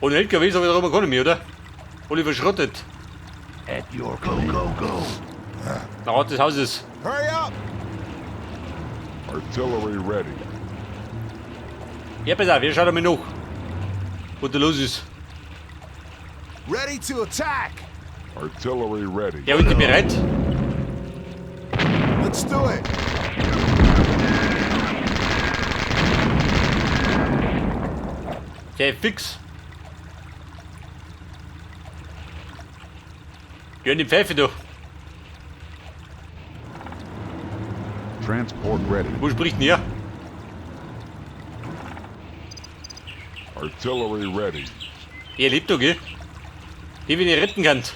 Ohne LKWs habe ich da gar nicht mehr, oder? Alle verschrottet. At your go, go, go. Nach Ort des Hauses. Hurry up! Artillery ready. Ja, pass auf, wir schauen einmal nach, was da los ist. Ready to attack! Artillery ready. Ja, bin ich bereit? Let's do it! Okay, fix. Ja, in die Pfeife da. Transport ready. Wo spricht denn er? Artillery ready. Er lebt doch, gell? Die, wenn ihr retten könnt.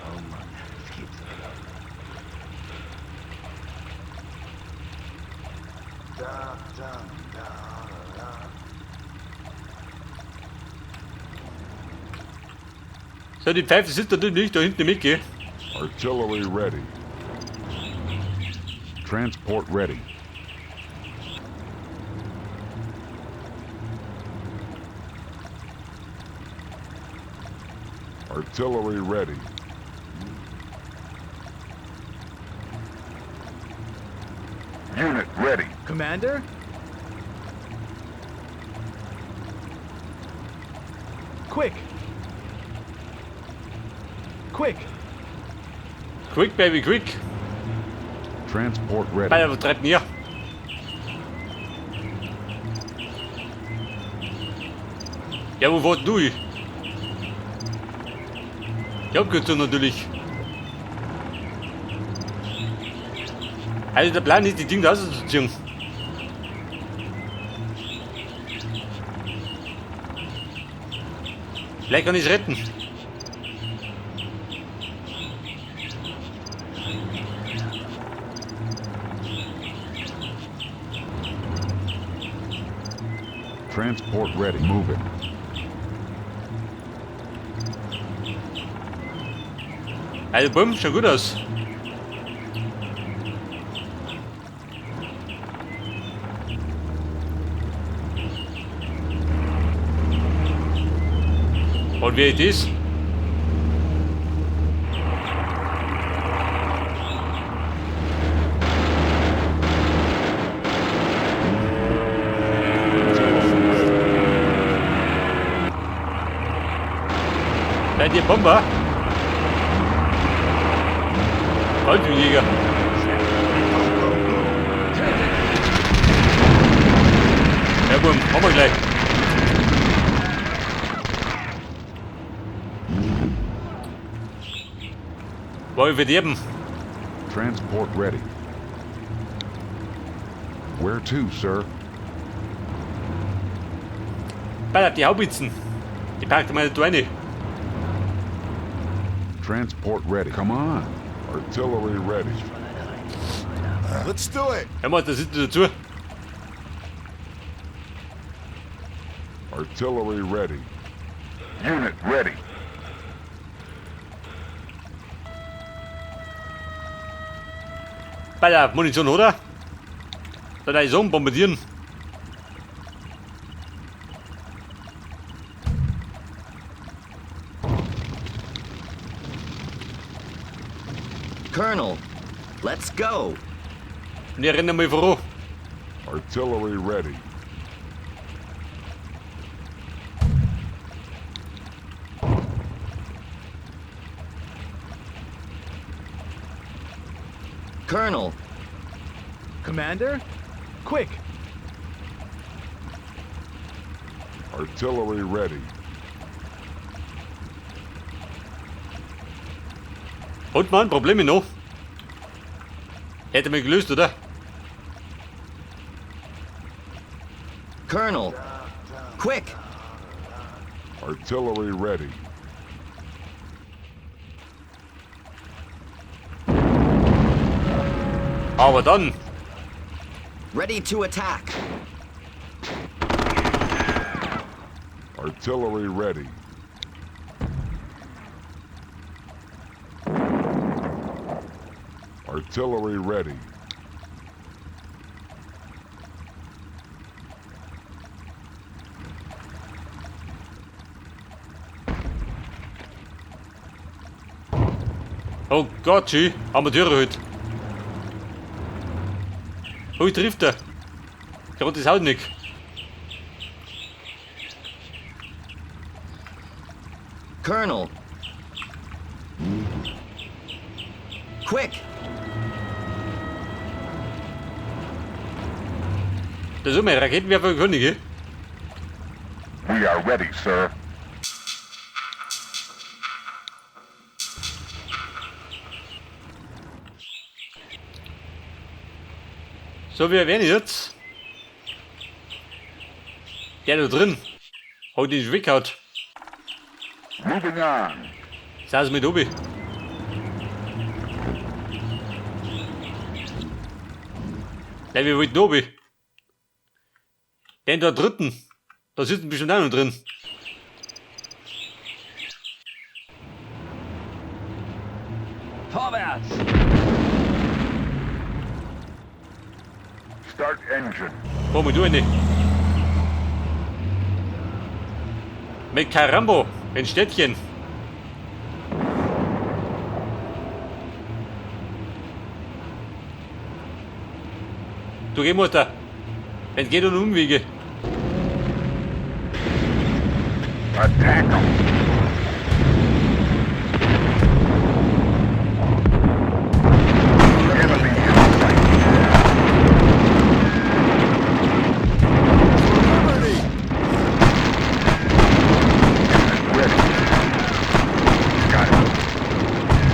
Oh Mann, das gibt's nicht. Da, da, da, da. So, die Pfeife sitzt natürlich da hinten mit, gell? Artillery ready. Transport ready. Artillery ready. Unit ready. Commander? Quick! Quick! Quick, baby, quick. Transport ready. Alter, was treibt denn ihr? Ja, wo fährt du hin? Die Abkürzung natürlich. Also der Plan ist, die Dinge da rauszuziehen. Vielleicht kann ich's retten. Transport ready. Moving. Also bumm, schaut gut aus. Und wie ist das? Seid ihr Bomber? Falltürjäger. Ja, bumm, haben wir gleich. Wollen wir verderben? Transport ready. Where to, sir? Bei die Haubitzen. Die packt mal da rein. Transport ready. Come on. Artillery ready. Let's do it. Hör mal, da sind die dazu. Artillery ready. Unit ready. Bei der Munition, oder? Da ist so bombardieren. Colonel, let's go. Wir rennen mal voran. Artillery ready. Colonel. Commander? Quick! Artillery ready. Und man, Probleme noch? Hätte man gelöst, oder? Colonel, quick! Artillery ready. Aber dann. Ready to attack. Artillery ready. Artillery ready. Oh Gott, schön. Amateure heute. Hui, trifft er. Gerade das haut nicht. Colonel. Quick! Das ist immer Raketenwerfer Könige. We are ready, sir. So, wir werden jetzt. Der da drin. Hat den weggehauen. Moving on. Saß mit oben. Nein, wir wollten oben. Den da dritten. Da sitzen bestimmt auch noch drin. Vorwärts! Start engine. Komm mal du rein. Mit Karambo, ein Städtchen. Du geh Mutter. Wenn geht um Umwege. Attack 'em. Enemy in sight. Liberty! Unit ready. Got it.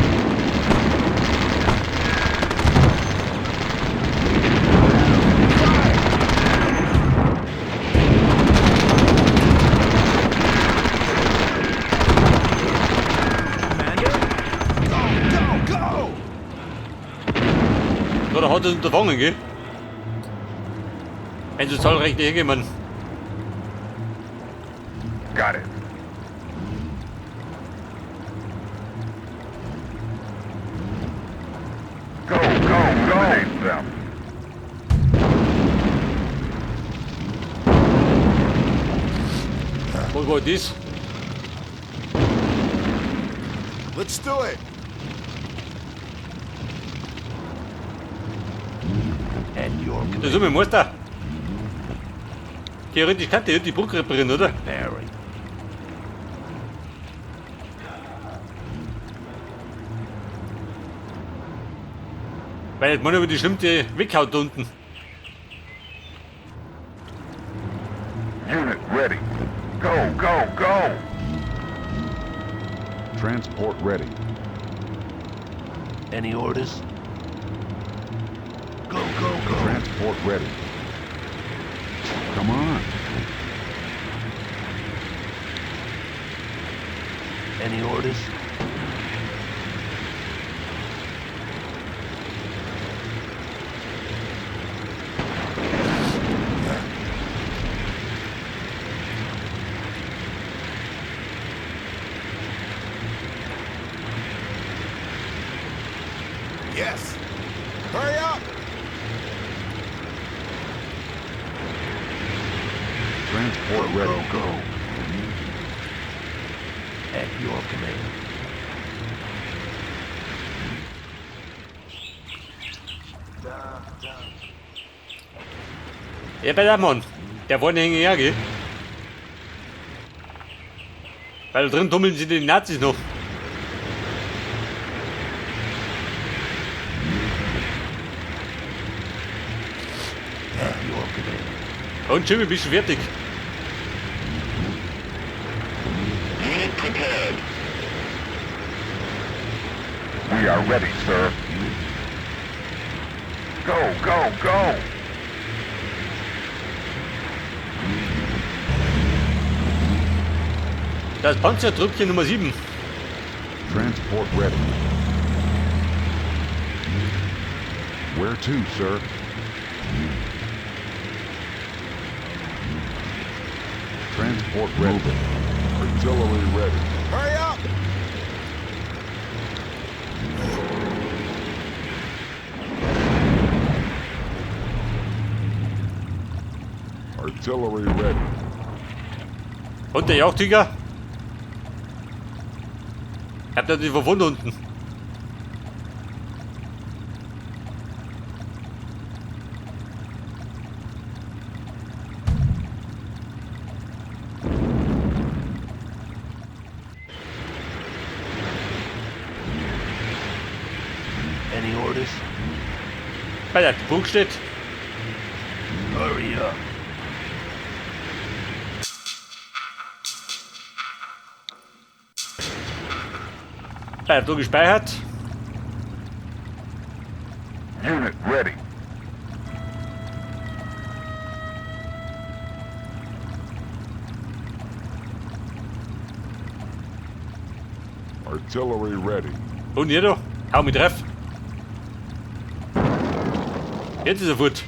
Commander? Go, go, go! Da hat er unterfangen, gell? Wenn so zahlreich nicht herkommen. Got it. Go, go, go! Eliminate them. Was war das? Let's do it! At your Das command. ist mein Meister. Theoretisch kann der die Brücke reparieren, oder? Preparing. Weil man über die schlimmste weghaut da unten. Unit ready. Go, go, go! Transport ready. Any orders? Go, go, go. Transport ready. Come on. Any orders? Yes! Hurry up! Transport Go, ready. go, go. At your command. Ja, bei der Mann. Der vorne hängt ja, gell? Weil da drin tummeln sie die Nazis noch. At your command. Und Jimmy, bist du fertig? Unit prepared. We are ready, sir. Go, go, go! Das Panzertrüppchen Nummer 7. Transport ready. Where to, sir? Transport ready. Artillery ready. Hurry up! Artillery ready. Und der Jagdtiger? Ich hab da die verwundet unten. Bei der Burg steht. Hurry up. Bei der gespeichert. Unit ready. Artillery ready. Und ihr da? Hau mich drauf. Jetzt ist fort.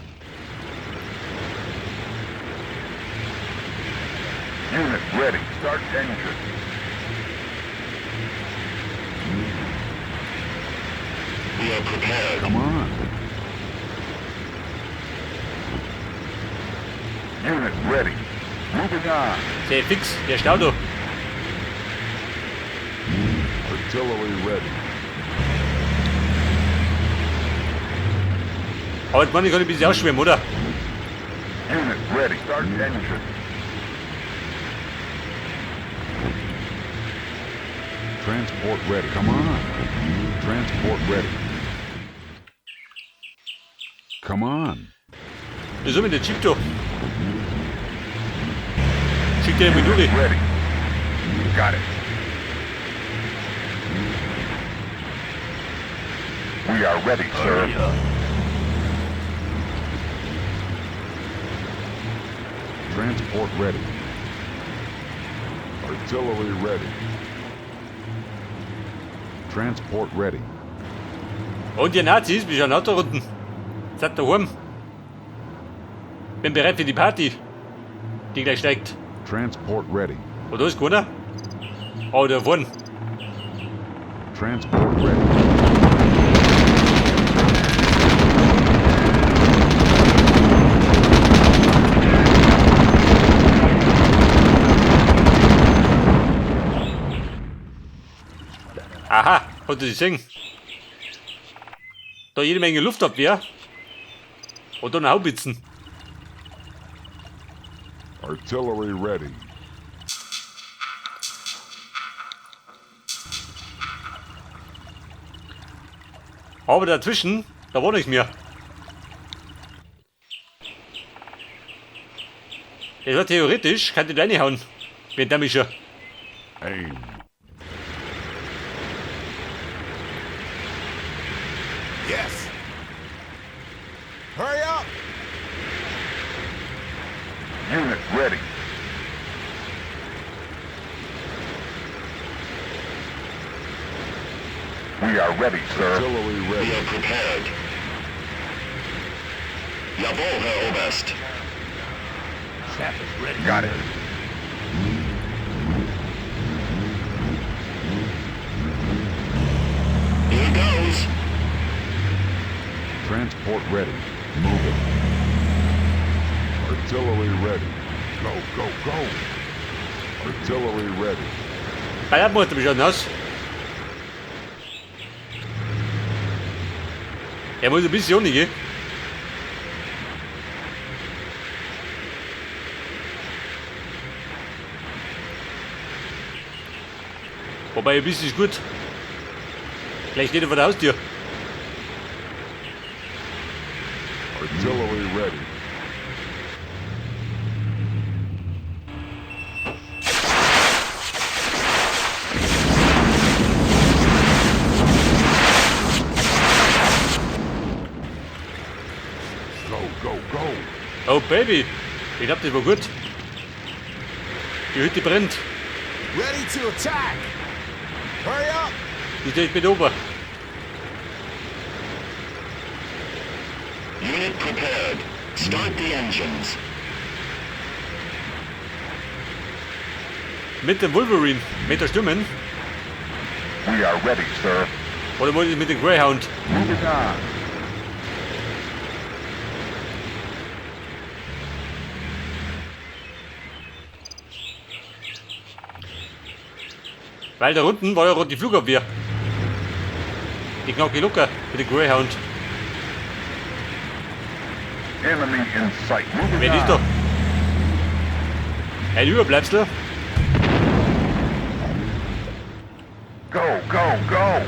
Unit ready. Start engine. We are prepared. Come on. Unit ready. Moving on. Sehr fix, der Stau da. Artillery ready. Aber jetzt meine ich kann ich ein bisschen ausschwimmen, oder? Unit ready. Start engine. Transport ready. Come on. Transport ready. Come on. Wieso mit der Jeep da? Schick dir mit durch. Ready. Got it. We are ready, Hurry sir. up. Transport ready. Artillery ready. Transport ready. Und ihr Nazis, wie schauen aus da unten? Seid daheim. Bin bereit für die Party, die gleich steigt. Transport ready. Und da ist keiner. Oh, da vorne. Transport ready. Aha, hat er gesehen. Da jede Menge Luftabwehr. Und dann Haubitzen. Artillery ready. Aber dazwischen, da war nichts mehr. Das war theoretisch, könnte ich reinhauen. Wenn der mich schon. Aim. Yes. Hurry up. Unit ready. We are ready, sir. Artillery We ready. are prepared. Jawohl, Herr Oberst. Sappers ready. Got it. Here goes. Transport ready. Move it. Artillery ready. Go, go, go. Artillery ready. Bei der macht er mich schon nass. Er muss ein bisschen ohne gehen. Wobei ein bisschen ist gut. Gleich steht er vor der Haustür. Artillery ready. Go, go, go. Oh Baby, ich glaub, das war gut. Die Hütte brennt. Ready to attack. Hurry up. Die steht mit oben. Unit prepared. Start the engines. Mit dem Wolverine. Mit der Stimmen. We are ready, sir. Oder wollte ich mit dem Greyhound? Moving on. Weil da unten war ja gerade die Flugabwehr. Die knacke ich locker mit dem Greyhound. Enemy in sight. Moving Wer on. ist da? Ein Überbleibsel. Go, go, go.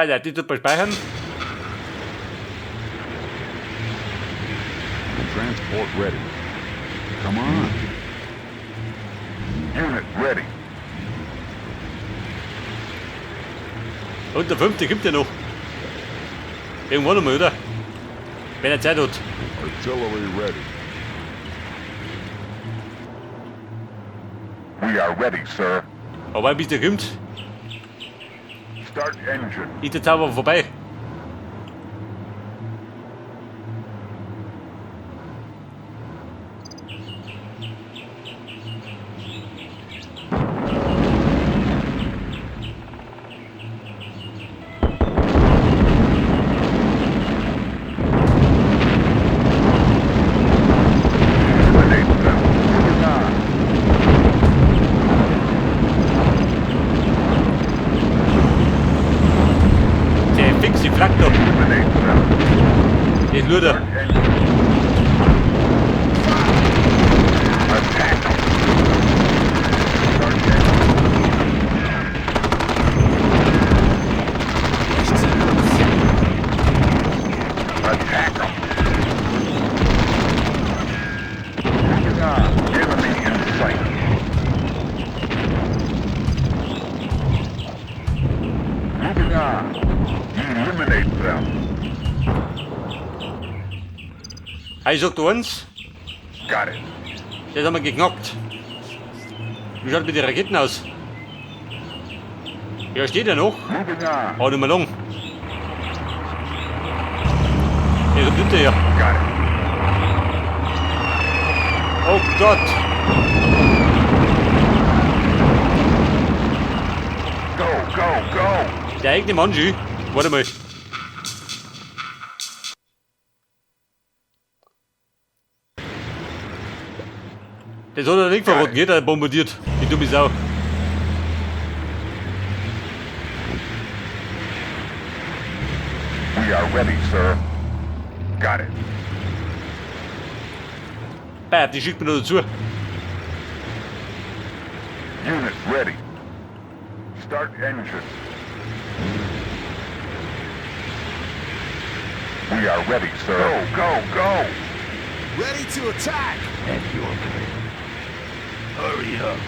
Bei der, die tut man speichern. Transport ready. Come on. Unit ready. Und der fünfte kommt ja noch. Irgendwann nochmal, oder? Wenn er Zeit hat. Artillery ready. We are ready, sir. Aber bis der kommt, Start engine. ist der Zauber vorbei. Eliminate them. Moving on. Der fix die Flak da. Eliminate them. Der Luder. Engine. Attack 'em. Start engine. Attack 'em. Moving on. Enemy in sight. Moving on. Eliminate them. Ich sag dir eins, Got it. das haben wir geknackt. Wie schaut mit den Raketen aus? Ja, steht ja noch. Moving on. Aber nicht mehr lang. Der kommt hinterher. Got it. Oh Gott. Go, go, go. Der eigene Mannschi. Warte mal. Das hat er nicht verraten, geht er bombardiert. Die dumme Sau. We are ready, sir. Got it. Bah, die schickt mir noch dazu. Unit ready. Start engine. We are ready, sir. Go, go, go! Ready to attack! At your command. Hurry up.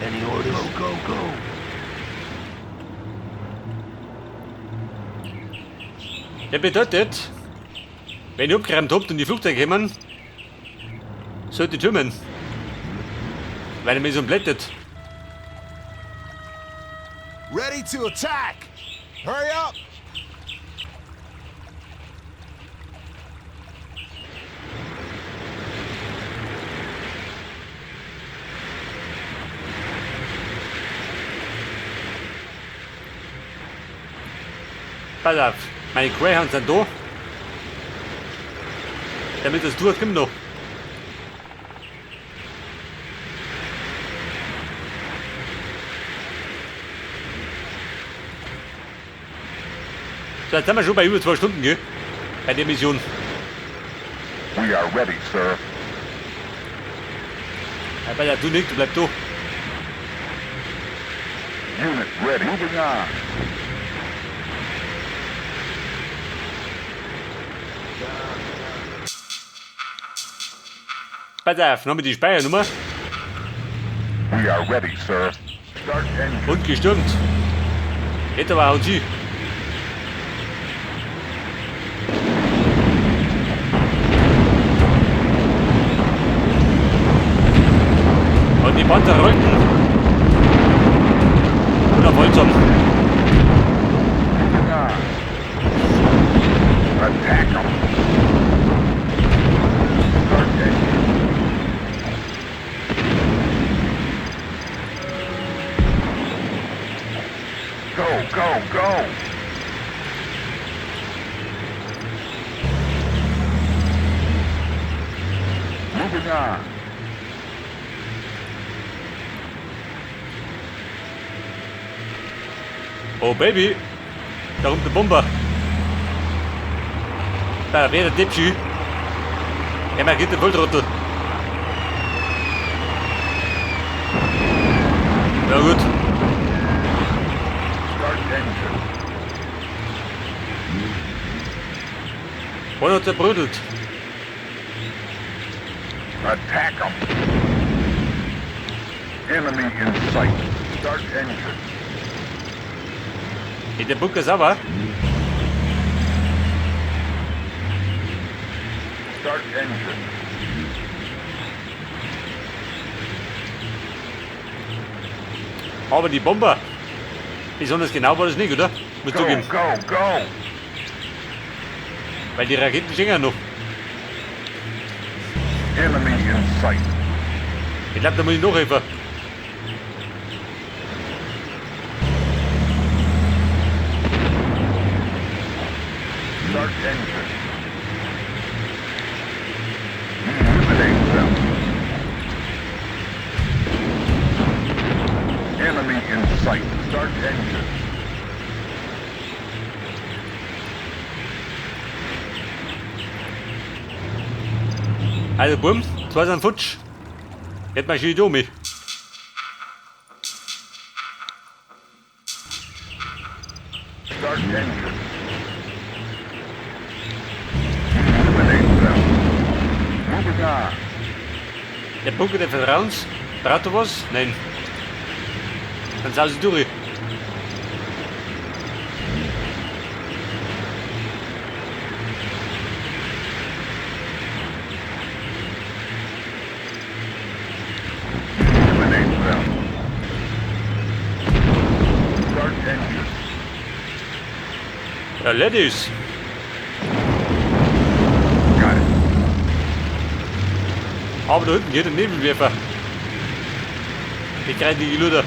Any orders? Go, go, go. Das bedeutet, wenn ihr abgeräumt habt und die Flugzeuge kommen, sollt ihr türmen. Weil er mir so blättet. Ready to attack! Hurry up! Pass auf, meine Greyhounds sind da. Damit das durchkommt noch. So, jetzt sind wir schon bei über 2 Stunden, gell? Bei der Mission. We are ready, sir. Ja, bei der, du nicht, du bleib da. Unit ready. Moving on. Pass auf, noch mit die Speichernummer. We are ready, sir. Start engine. Und gestürmt. Jetzt aber hauen Sie. Und die Panzer rollten. Unaufhaltsam. Moving on. Attack 'em. Start engine. Go, go, go! Moving on. Oh Baby, da kommt der Bomber. Da wäre der Deppschi. Ja, man geht der Volltrottel. Ja gut. Einer hat zerbrödelt. Attack 'em. Enemy in sight. Start engine. Geht der Bunker sauber? Start engine. Aber die Bomber. Besonders genau war das nicht, oder? Muss Go, zugeben. go, go. Weil die Raketen stehen ja noch. Enemy in sight. Ich glaube, da muss ich noch helfen. Start engine. Eliminate them. Enemy in sight. Start engine. Also bumm, zwei sind futsch. Jetzt mal schön durch. Start engine. Eliminate them. Moving on. Der Bunker des Vertrauens. Braucht er was? Nein. Dann sau sie durch. Eliminate them. Start engine. Ja, Ladies. Got it. Aber da hinten geht ein Nebelwerfer. Die kriegen die Luder.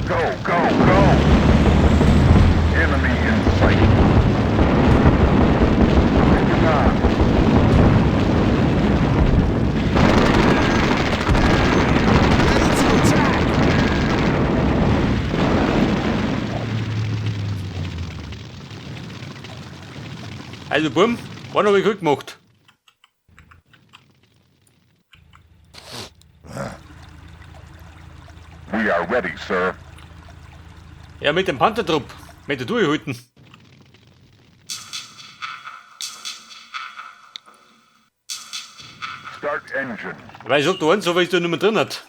Go, go, go! Enemy in sight. Moving on. Ready to attack! Also bumm, einen hab ich gut gemacht. We are ready, sir. Ja, mit dem Panthertrupp. Mit der durchhalten. Start engine. Weil ich sag da eins, so weil ich da nicht mehr drin hat.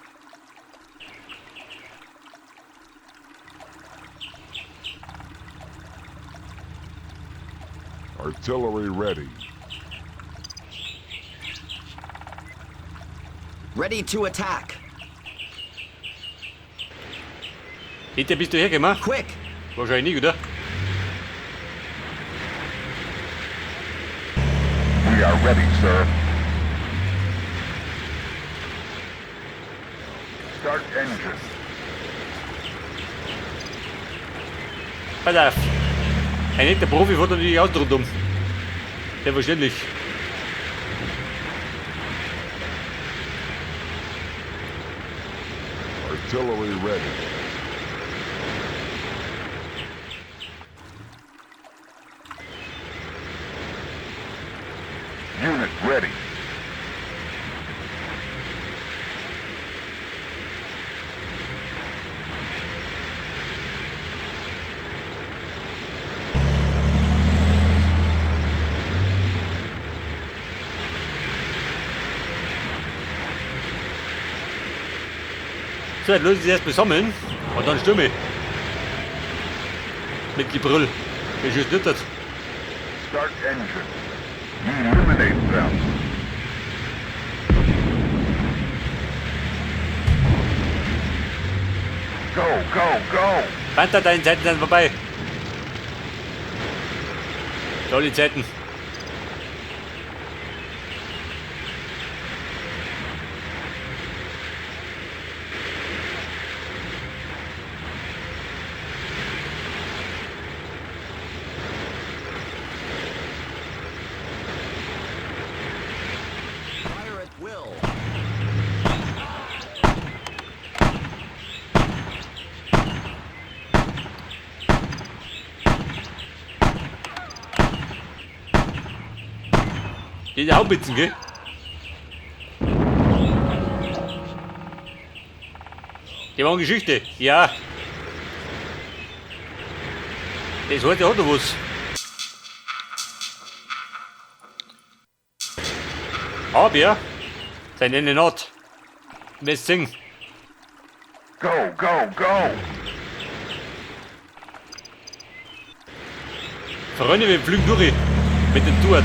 Artillery ready. Ready to attack. Peter, bist du hergekommen? Quick! Wahrscheinlich nicht, oder? We are ready, sir. Start engine. Pass auf. Ein echter Profi fährt natürlich auch rundum. Selbstverständlich. Artillery ready. Unit ready. So, jetzt los ich erstmal sammeln und dann stürme ich. Mit Gebrüll. Wie schön ist das? Start engine. Eliminate them. Go, go, go! Panther, deine Zeiten sind vorbei. Tolle Zeiten. Fire at will. Die Haubitzen, gell? Die waren Geschichte. Ja. Das heute hat noch was. Aber sein Ende not. Wirst singen. Go, go, go! Freunde, wir fliegen durch mit dem Stuart.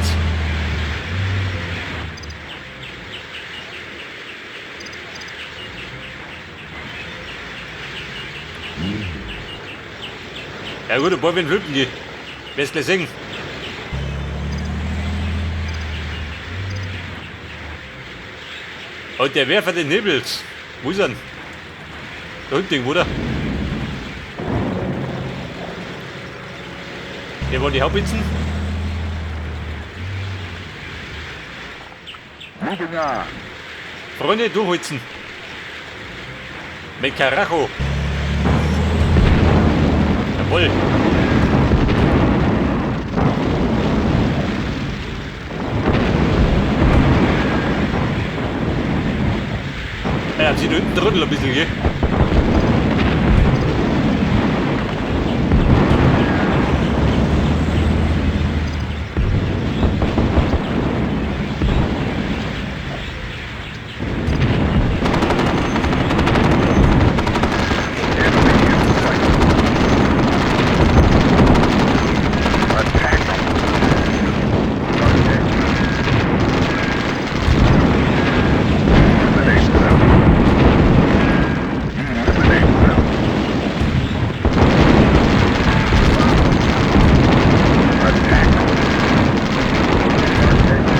Ja gut, ein paar werden fliegen die. Wirst gleich sehen. Und der Werfer den Nebels. Wo ist er denn? Da hinten irgendwo, oder? Der wollen die Haubitzen. Moving on. Freunde, durchholzen. Mit Karacho. Jawohl. Ja, sieht hinten drin ein bisschen, gell? Enemy in sight. Attack 'em. Attention. Eliminate them. Eliminate them. Attack 'em. Attention.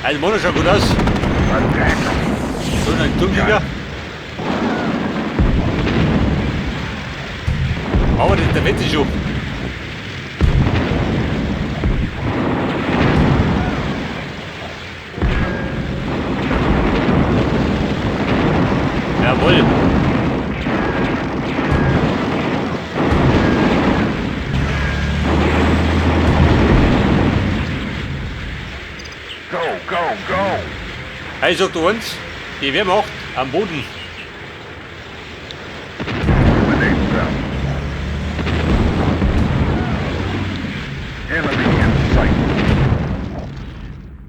Also, Mono schaut gut aus. Attack 'em. So ein Turmjäger. Aber der wettet sich schon. Jawohl. Go, go, go! Also du uns, die Wehrmacht am Boden. Eliminate them. Enemy in sight.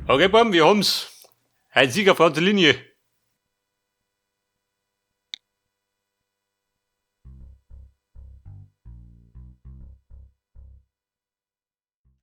Okay, Bam, wir haben's. Ein Sieg auf ganzer Linie.